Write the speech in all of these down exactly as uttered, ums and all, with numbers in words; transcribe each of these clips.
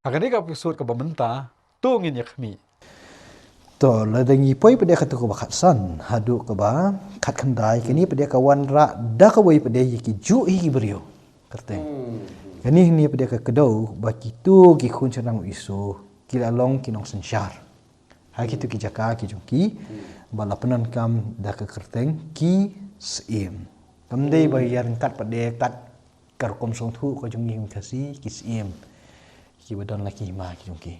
Ha kane ka episode kaba mynta, to ngin ïa khmih. To, lada ngi poi pat de katu kaba khatsan haduh kaba khatkhyndai, kane pat de ka wanrah da kawei pat de ïa ki juh hi ki briew kyrteng. Kane hi pat de ka kdew ba kitu ki khun shynrang u Isu ki la long ki nongsynshar ha kitu ki jaka ki jong ki, ba la pyndonkam da ka kyrteng ki syiem. Kam dei ba ïa ryngkat pat de kat ka rukom sngewthuh ka jong ngi Khasi, ki syiem kiba don la ki hima ki jong ki.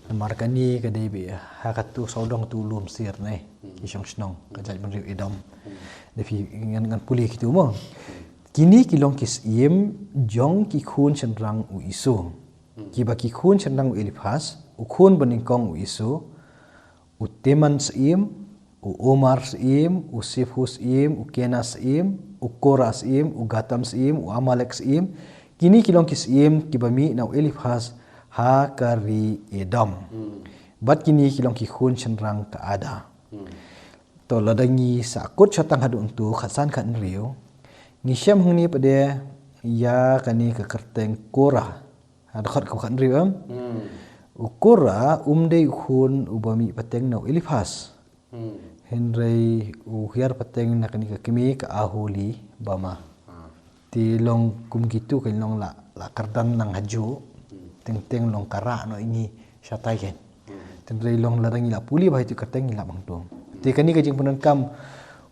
Namar kane ka dei beit ha katu sawdong tu lum sir ne, ki shong shnong ka jaitbynriew Edom. Da phi ngan, ngan pule kitu mo. Kine ki long ki syiem jong ki khun shynrang u Isu, kiba ki khun shynrang u Eliphas, u khun banyngkong u Isu, u Teman syiem, u Omar syiem, u Siphu syiem, u Kenas syiem, u Kora syiem, u Gatam syiem, u Amalek syiem. Kine ki long ki syiem kiba mih na u Eliphas ha ka ri Edom. Bad kine ki long ki khun shynrang ka Ada. To, lada ngi sahkut shatang haduh ntu khatsan khathynriew, ngi shem hangne pat de ïa kane ka kyrteng Kora. Ha dkhot kaba khathynriew, em? U Kora um dei u khun uba mih pateng na u Eliphas. Hynrei u hiar pateng na kane ka kmie ka Aholibama. Te long kum kitu kan long la, la kyrdan lang hajuh. Teng teng long ka rah noh ïa ngi shatai kan. Hynrei long lada ngi la pule bha ïa tu kyrteng ngi la bang tu. Te kane ka jingpyndonkam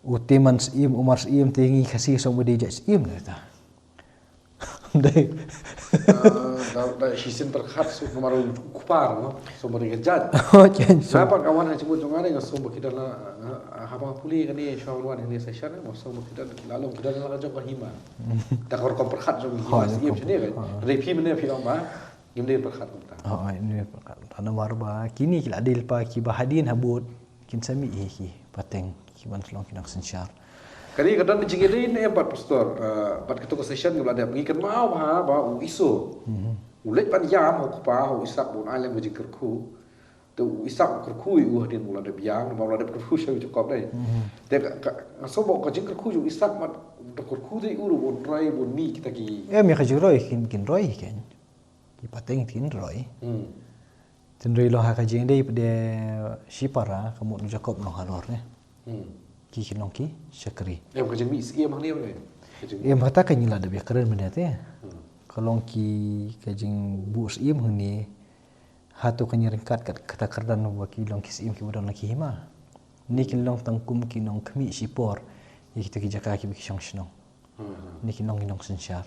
u Teman syiem, Omar syiem, te ngi Khasi sngewbha dei jait syiem ne ta. Dei. Da, da shisien pyrkhat suk namar u kpa mo. Sngewbha dei ka jait. Oh, jait. Sa pat ka wan ha jingmut jong nga dei nga sngewbha ki don la, haba pule kane shuwa wan kane session mo, sngewbha ki don la long ki don la ka jong ka hima. Da ka rukom pyrkhat jong ki hima syiem shane ka. Dei phi mynne phi ong ba ngim dei pyrkhat kumta. Oh, ngim dei pyrkhat kumta. Namar ba kine ki la dei lypa kiba hadien habud kin sa mih hi ki pateng kiban sa long ki nongsynshar. Kane ka don jingïadei ne em bad pastor, eh, bad katu ka session ngi la dep ngi kynmaw bha ba u Esau u leit ban ïam ha u kpa ha u Isaak ba un ai lem ka jingkyrkhu. Te u Isaak u kyrkhu ïa u hadien ba u la dep ïam, ba u la dep kyrkhu sha u Jakob dei. Te ka, ka, nga sngew ba ka jingkyrkhu jong u Isaak mat da kyrkhu te u ruh ba un roi ba un mih kita ki. Em, ïa ka jingroi kin, kin roi kin. Ki pateng kin roi. Tynroi long ha ka jingdei pat de shipara ka mut u Jakob long halor ne. Ki kin long ki shakri. Em ka jingmih syiem hangne ne. Em kata ka ngi la da bia kren mynne te. Ka long ki ka jingbuh syiem hangne. Hato ka ngi ryngkat kat kata kyrdan ba ki long ki syiem kiba don la ki hima. Ni kin long tang kum ki nongkhmih shipor. Ïa kita ki jaka kiba ki shong shnong. Ni ki nong, ki nongsynshar.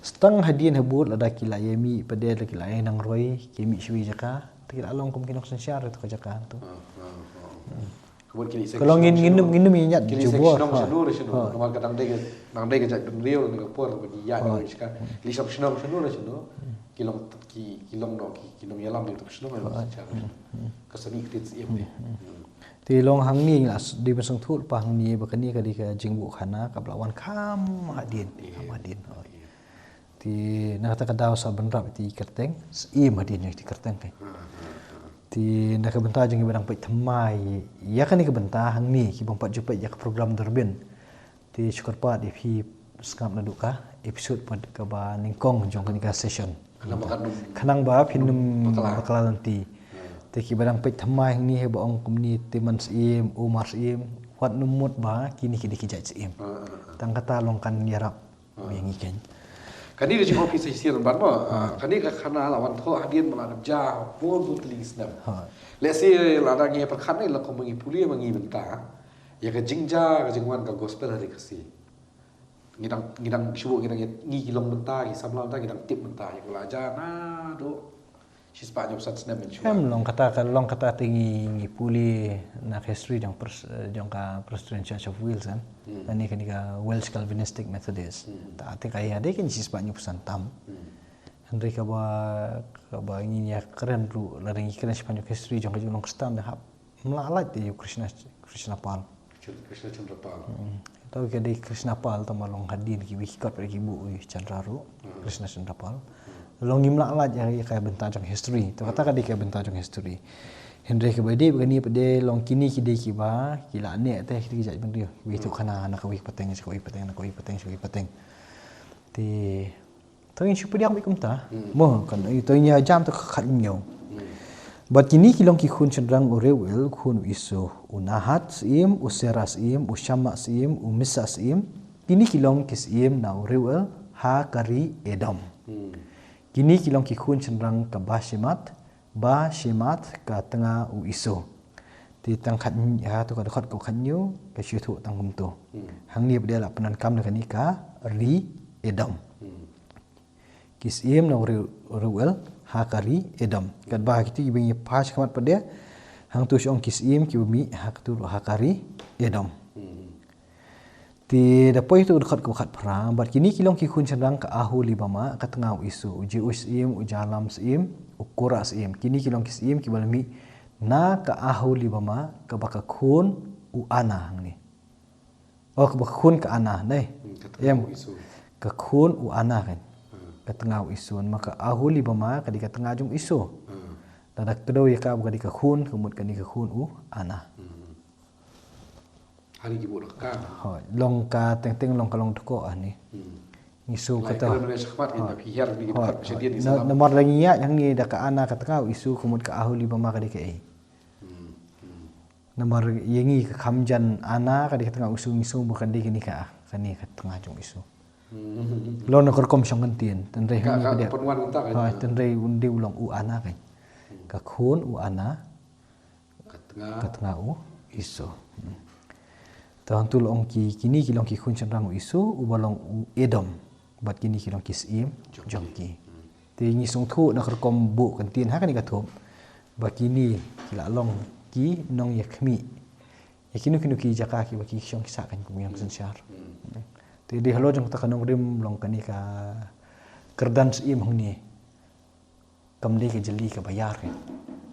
Stang hadien habud lada ki la ïa mih pat de la ki la ïa nang roi ki mih sha wi jaka. Te ki la long kum ki nongsynshar tu ka jaka tu. Ka long ngin, ngin ym, ngin ym ïa ñiad jubor. Namar ka dang dei ka, dang dei ka jaitbynriew ne ka por ba ki ïa jaka. Ki shong shnong shnong shnong. Ki long ki, ki long noh ki, ki nongïalam ki tu shnong. Ka sani ki tin syiem. Te long hangne ngi la dei ban sngewthuh lypa hangne ba kane ka dei ka jingbuh khana kaba la wan kham hadien, kham hadien. Te na kata ka daw sa bynrap ïa ki kyrteng syiem hadien ïa ki kyrteng kai. Te na ka bynta jong ngi ba dang peit thymmai ïa kane ka bynta hangne ki bym pat ju peit ïa ka program Durbin. Te shu kyrpad ïa phi sngap naduh ka episode pat kaba nyngkong jong kane ka session. Khnang ba phin ym bakla lynti. Te kiba dang peit thymmai hangne ba ong kumne Teman syiem, Omar syiem, wat nym mut ba kine ki dei ki jait syiem. Tang kata long kan ïarap ïa ngi keiñ. Kane ka jingong phi sa shisien ban mo. Kane ka khana la wan thoh hadien ba la dep jia bun bun tylli ki snem. Lehse lada ngi pyrkhat ne la kum ngi pule ma ngi mynta. Ïa ka jingjia ka jingwan ka gospel ha ri Khasi. Ngi dang, ngi dang shu, ngi dang, ngi ki long mynta, ki samla mynta, ngi dang tip mynta ïa ka la jia naduh shispah hynñiewphew san snem mynshuwa. Em, long kata ka, long kata te ngi, ngi pule na ka history jong pres-, jong ka Presbyterian Church of Wales kan. Kane, kane ka Welsh Calvinistic Methodist. Ta te ka ïa dei kane shispah hynñiewphew san tam. Hynrei kaba, kaba ngin ïa kren ruh lada ngi kren shaphang jong ka history jong ka jinglong Khristan da hap. Ym lah lait te ïa u Krishna, Krishna Pal. Krishna Chandra Pal. Tau ka dei Krishna Pal tang ba long hadien kiwei ki kot pat ki buh u Chandra ruh. Krishna Chandra Pal. Long ngim lah lait ïa ka bynta jong history. Tau kata ka dei ka bynta jong history. Hynrei kaba dei ba kane pat de long kine ki dei kiba ki la neh te ki dei ki jait bynriew. Kiwei tu khana na kawei pateng sha kawei pateng na kawei pateng sha kawei pateng. Te To ngin shu pdiang beit kumta. Mo kan, to ngin ïa jam to khathynñiew. Bad kine ki long ki khun shynrang u Reuel, khun u Esau, u Nahat syiem, u Serah syiem, u Shammah syiem, u Mishah syiem. Kine ki long ki syiem na u Reuel ha ka ri Edom. Kine ki long ki khun shynrang ka Bashemat, Bashemat ka tnga u Esau. Te tang khat, ha to ka dkhot ka khathynñiew ka shu ïathuh tang kumto. Hangne pat de la pyndonkam na kane ka ri Edom. Ki syiem na u Reu-, Reuel ha ka ri Edom. Katba ha kito kiba ngi phai shakhmat pat de, hangto shu ong ki syiem kiba mih ha kato, ha ka ri Edom. Te da poi to ka dkhot ka khatphra, bad kine ki long ki khun shynrang ka Aholibama ka tnga u Esau, u Jeush syiem, u Jalam syiem, u Korah syiem. Kine ki long ki syiem kiba la mih na ka Aholibama kaba ka khun u Ana hangne. Oh, kaba ka khun ka Ana, ne? Hmm, ka tnga u Esau. Ka khun u Ana kan. Hmm. Ka tnga u Esau, namar ka Aholibama ka dei ka tnga jong u Esau. Hmm. Lada kdew ïa ka ba ka dei ka khun, ka mut kane ka khun u Ana. Hmm. Hari ki buh da ka. Hooid, long ka teng teng long ka long dkoh ani. Hmm. Ngi shu kata. Namar la ngi ïa hangne da ka Ana ka tnga u Esau, ka mut ka Aholibama ka dei kaei. Hmm. Hmm. Namar ïa ngi ka kham jan Ana ka dei ka tnga u Esau, ngi shu ba ka dei kane ka, kane ka tnga jong u Esau. Hmm. Long na ka rukom shong kyntien, tynrai hangne ka dei. Hooid, tynrai un dei u long u Ana kan. Hmm. Ka khun u Ana. Ka tnga. Ka tnga u Esau. Hmm. Te hangto la ong ki, kine ki long ki khun shynrang u Esau, uba long u Edom. Bad kine ki long ki syiem jong ki. Hmm. Te ngi sngewthuh na ka rukom buh kyntien ha kane ka thup ba kine ki la long ki nongïakhmih ïa kino kino ki jaka kiba ki shong ki sah kan kum ïa ka synshar. Hmm. Te dei halor jong kata ka nongrim long kane ka kyrdan syiem hangne. Kam dei ka jylli kaba ïar ka.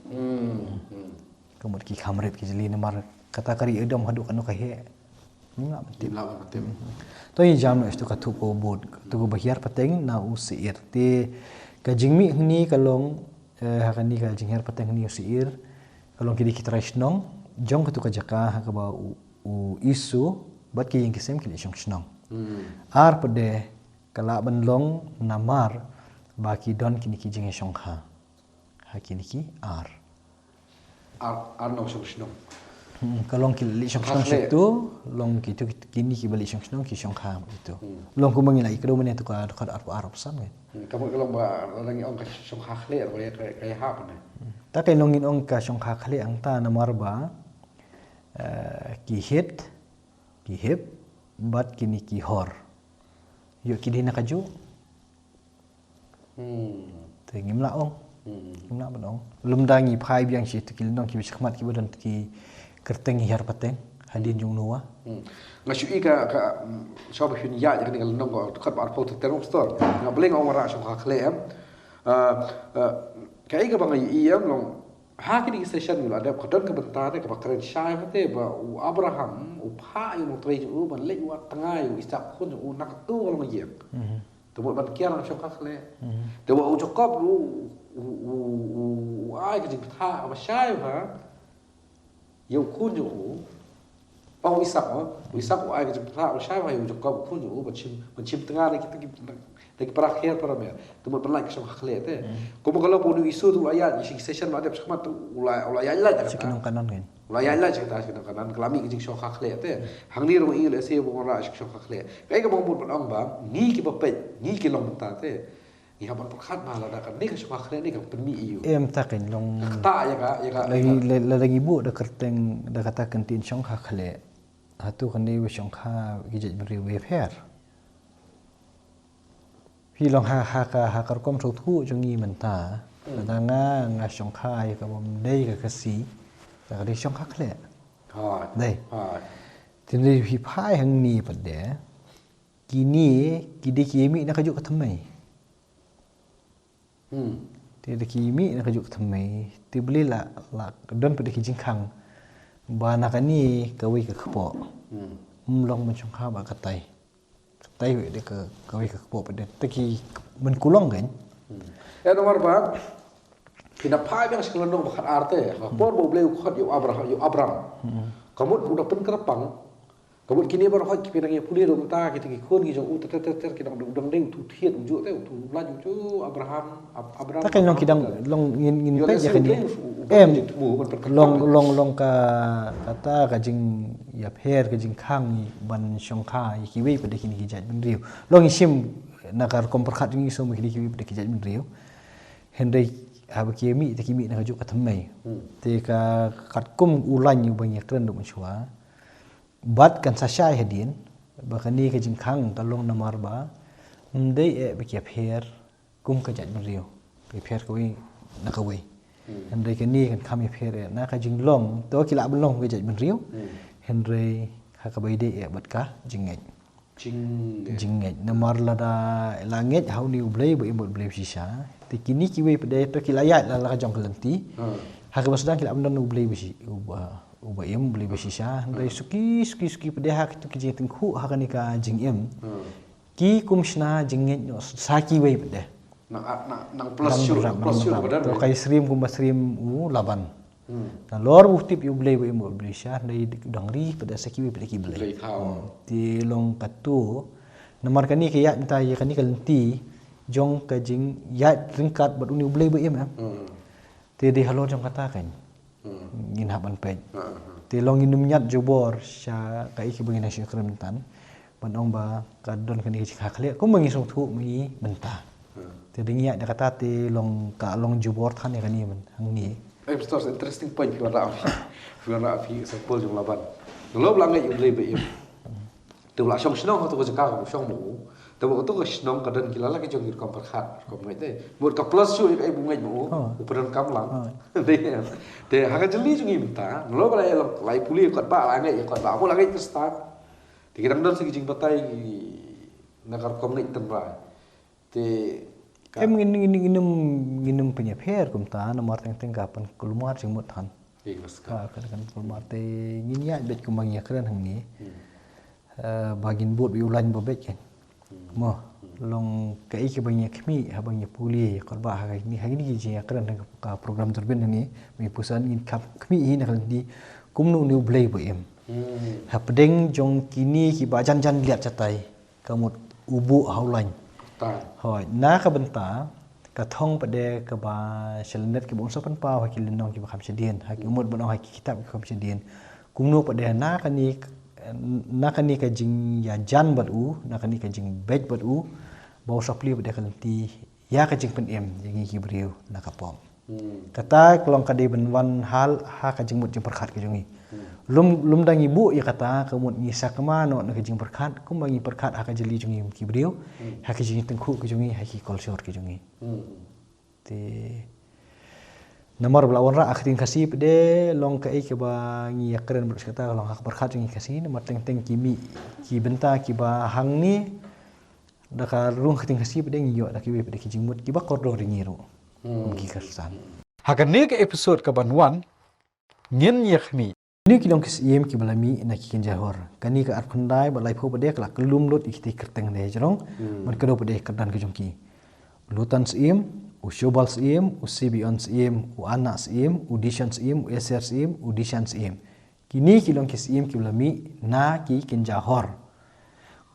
Hmm, hmm. Ka mut ki kham rit ka jylli namar kata ka ri Edom haduh kano ka heh. Ngim lah ban tip. Ngim lah ban tip. Hmm. To ïa jam noh ïa katu ka thup kaba bud, katu kaba hiar pateng na u Seir. Te ka jingmih hangne ka long, eh, ha kane ka jinghiar pateng hangne u Seir. Ka long ki dei ki trai shnong jong katu ka jaka ha kaba u, u Esau bad ki ïing ki sem ki leit shong shnong. Hmm. Ar pat de ka lah ban long namar ba ki don kine ki jingïashongkha ha kine ki ar. Ar, ar nongshong shnong. Hmm, ka long ki leit shong shnong shatu, long kitu ki, kine kiba leit shong shnong ki shongkha kitu. Hmm. Long kumba ngi la ïakynduh mynne tu ka dkhot arphew ar arphew san kan. Hmm, ka mut ka long ba la ngi ong ka shongkha khlieh, ka, ka, ka ïahap ne. Hmm. Ta ka long ngin ong ka shongkha khlieh hangta namar ba, eh, ki Hit, ki Hib, bad kine ki Hor. Ïoh ki dei na kajuh. Hmm. Te ngim lah ong. Hmm. Ngim lah ban ong. Lymda ngi phai biang sha kitu ki lynnong kiba shakhmat kiba don ki kyrteng hiar pateng hadien jong u Noah. Hmm. Nga shu i ka, ka, mm, shuwa ba phin ïaid ïa kane ka lynnong ka dkhot ba arphew te te long stor. Nga bling ong wanrah shongkha khlieh em. Ah, ah, kaei kaba nga ïohi em long ha kine ki session ngi la dep ka don ka bynta te kaba kren shai ha te ba u Abraham u phah ïa u nongtrei jong u ban leit u tnga ïa u Isaak khun jong u na katu ka longïing. Mhm. Te mut ban kiar nang shongkha khlieh. Mhm. Te wa u Jakob u, u, u, u, u ai ka jingpyntha kaba shai ha ïa u khun jong u. Ba u Isaak, u Isaak u ai ka jingpyntha kaba shai ha ïa u Jakob u khun jong u ban shim, ban shim tnga na kita ki, na ki para khlieh para mer. Te mut ban lait ka shongkha khlieh te. Hmm. Kumba ka long ba u Esau te u la ïaid sha ki session ba dep shakhmat te u la, u la ïaid lait sha ki nongkanan kan. U la ïaid lait sha kita ki nongkanan, ka la mih ka jingshongkha khlieh te. Hangne ruh i lehse ba wanrah sha ki shongkha khlieh. Kaei kaba nga mut ban ong ba ngi kiba peit, ngi ki long mynta te. Ngi hap ban pyrkhat ba lada kane ka shongkha khlieh ne ka pynmih ïa u. Em, ta kan long. Ka ktah ïa ka, ïa ka, ïa ka. Lada ngi, lada ngi buh da kyrteng da kata ka ktien shongkha khlieh. Hato kane ba shongkha ki jaitbynriew bapher. Phi long ha, ha ka, ha ka rukom sngewthuh jong ngi mynta. Hmm. Lada nga, nga shongkha ïa kaba ym dei ka Khasi, ka dei shongkha khlieh. Hooid. Dei. Hooid. Te lada phi phai hangne pat de. Kine ki dei ki mih na kajuh ka thymmei. Hmm. Te da ki mih na kajuh ka thymmei, te balei la, la don pat da ki jingkhang ba na kane kawei ka kpoh. Hmm. Ym long ban shongkha bad katai. Katai wei da ka, kawei ka kpoh pat da. Te ki mynkulong kan. Hmm. Ïa namar ba phin da phai biang sha ka lynnong ba khatar te. Ha por ba U Blei u khot ïa u Abraham, ïa u Abram. Hmm. Ka mut u da pynkyrpang Ka mut kine baroh ki pynang ïa pule ruh mynta kita ki khun ki jong u ter ter ter ter ki dang dang dang tu thied u ju te tu laj u ju Abraham Ab- Abraham. Ta kan long ki dang long ngin ngin peit ïa kane. Em long long long ka kata ka jingïapher ka jingkhang ban shongkha ïa kiwei pat de kine ki jaitbynriew. Long ngi shim na ka rukom pyrkhat jong ngi shu mih kiwei pat de ki jaitbynriew. Hynrei haba ki mih te ki mih na ka juk ka thymmei. Te ka katkum u lain uba ngi kren ruh mynshuwa. Bad kan sa shai hadien ba kane ka jingkhang ka long namar ba ym dei eh ba ki ïapher kum ka jaitbynriew, ki ïapher kawei na kawei. Hynrei kane kan kham ïapher eh na ka jinglong, to ki lah ban long ka jaitbynriew. Hynrei ha kaba ïadei eh bad ka jingngeit. Jingngeit. Jingngeit namar lada la ngeit ha une u Blei ba im bad u Blei ba shisha. Te kine kiwei pat de to ki la ïaid la la ka jong ka lynti. Ha kaba sdang ki lah ban don u Blei ba shi uba uba im, u Blei ba shisha. Hynrei suki suki suki pat de ha kitu ki jingtyngkhuh ha kane ka jingim, ki kum shna jingngeit noh sa kiwei pat de. Nang nang nang plus shuh plus shuh. Ka syriem kumba syriem u Laban. Nalor u tip ïa u Blei ba im bad u Blei ba shisha, hynrei dang ri pat de sa kiwei pat de ki blei. Te long katu namar kane ka ïaid mynta ïa kane ka lynti jong ka jingïaid ryngkat bad une u Blei ba im em. Te dei halor jong kata kan ngin hap ban peit. Te long ngin ym ñiad jubor sha kaei kaba ngin ïa shu kren mynta ban ong ba ka don kane ka jingkha khlieh kumba ngi sngewthuh ma ngi mynta. Te dei ngi ïaid da kata te long ka long jubor than ïa kane mynta hangne. Em, sto interesting point phi wan rah phi. Phi wan rah phi example jong Laban. Nalor ba la ngeit ïa u Blei ba im. Te u la shong shnong ha tu ka jaka ka shong ma u. Te ba tu ka shnong ka don ki la la ki jong ki rukom pyrkhat rukom ngeit te. Mut ka plus shuh ïa ka ai bu ngeit ma u. U pyndonkam lang. Te ha ka jylli jong ngi mynta nalor ba la ïa long la ïa pule kot ba la ngeit ïa kot ba ba la ngeit Khristan. Te ki dang don sa ki jingbatai na ka rukom ngeit tynrai. Te em ngin ngin ngin ym ngin ym pynïapher kumta namar teng teng ka pynkulmar jingmut than. Ka ka pynkulmar te ngin ïa beit kumba ngi ïa kren hangne. Ba ngin bud ïa u lain ba beit kan. Mo long kaei kaba ngi ïa khmih haba ngi ïa pule ïa kyrpad ha kine ha kine ki jingïakren ha ka program Durbin hangne. Ba ngi puson ngin khmih hi na ka lynti kumno une u Blei ba im. Hapdeng jong kine kiba jan jan liat shatai. Ka mut u buh ha u lain. Hoi na ka bynta ka thong pat de kaba sha lyndet kiba un sa pynpaw ha ki lynnong kiba kham shadien ha ki mut ban ong ha ki kitab kiba kham shadien. Kumno pat de na kane na kane ka jingïajan bad u na kane ka jingbeit bad u ba u sa plie pat de ka lynti ïa ka jingpynim ïa ngi ki briew na ka pop. Kata ka long ka dei ban wan hal ha ka jingmut jingpyrkhat ka jong ngi. Lum lum dang ngi buh ïa kata ka mut ngi sakma noh na ka jingpyrkhat kumba ngi pyrkhat ha ka jylli jong ngi ki briew ha ka jingtyngkhuh ka jong ngi ha ki culture ka jong ngi. Te namar ba la wanrah ha ka ktien Khasi pat de long kaei kaba ngi ïa kren bad kata ka long ha ka pyrkhat jong ngi Khasi namar teng teng ki mih ki bynta kiba hangne da ka rung ha ka ktien Khasi pat de ngi ïoh da kiwei pat de ki jingmut kiba kordor ïa ngi ruh. Kum ki Khristan. Ha kane ka episode kaba wan ngin ïa khmih. Kine ki long ki syiem kiba la mih na ki kynja hor. Kane ka arphew khyndai bad laiphew pat de ka la kyllum lut ïa kita ki kyrteng de jrong. Ban kdew pat de kyrdan ka jong ki. U Lotan syiem, u Shobal syiem, u Sibeon syiem, u Ana syiem, u Dishon syiem, u Eser syiem, u Dishan syiem. Kine ki long ki syiem kiba la mih na ki kynja hor.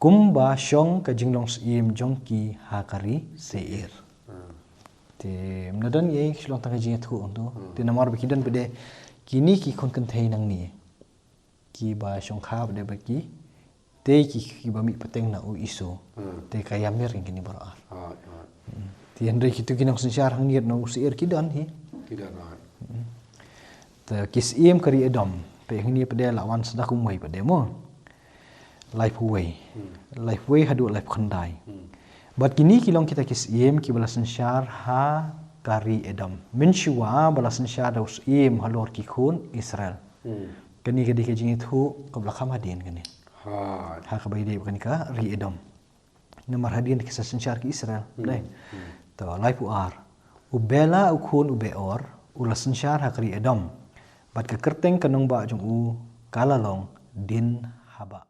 Kumba shong ka jinglong syiem jong ki ha ka ri Seir. Te mna don ïa ki shlong tang ka jingïathuh tu. Te namar ba ki don pat de kine ki khun kynthei nangne kiba shongkha pat de ba ki te ki kiba mih pateng na u Iso. Te ka ïamir ïa kine baroh ar. Te hynrei kitu ki nongsynshar hangne na u Seir ki don hi. Ki don. Te ki syiem ka ri Edom. Te hangne pat de la wan sdang kumwei pat de mo. Laiphew wei. Laiphew wei haduh laiphew khyndai. Bad kine ki long kita ki syiem kiba la synshar ha ka ri Edom. Mynshuwa ba la synshar da u syiem halor ki khun Israel. Kane ka dei ka jingïathuh kaba la kham hadien kane. Ha kaba ïadei bad kane ka ri Edom. Namar hadien ki sa synshar ki Israel. Dei. To laiphew ar. U Bela u khun u Beor u la synshar ha ka ri Edom. Bad ka kyrteng ka nongbah jong u ka la long Dinhaba.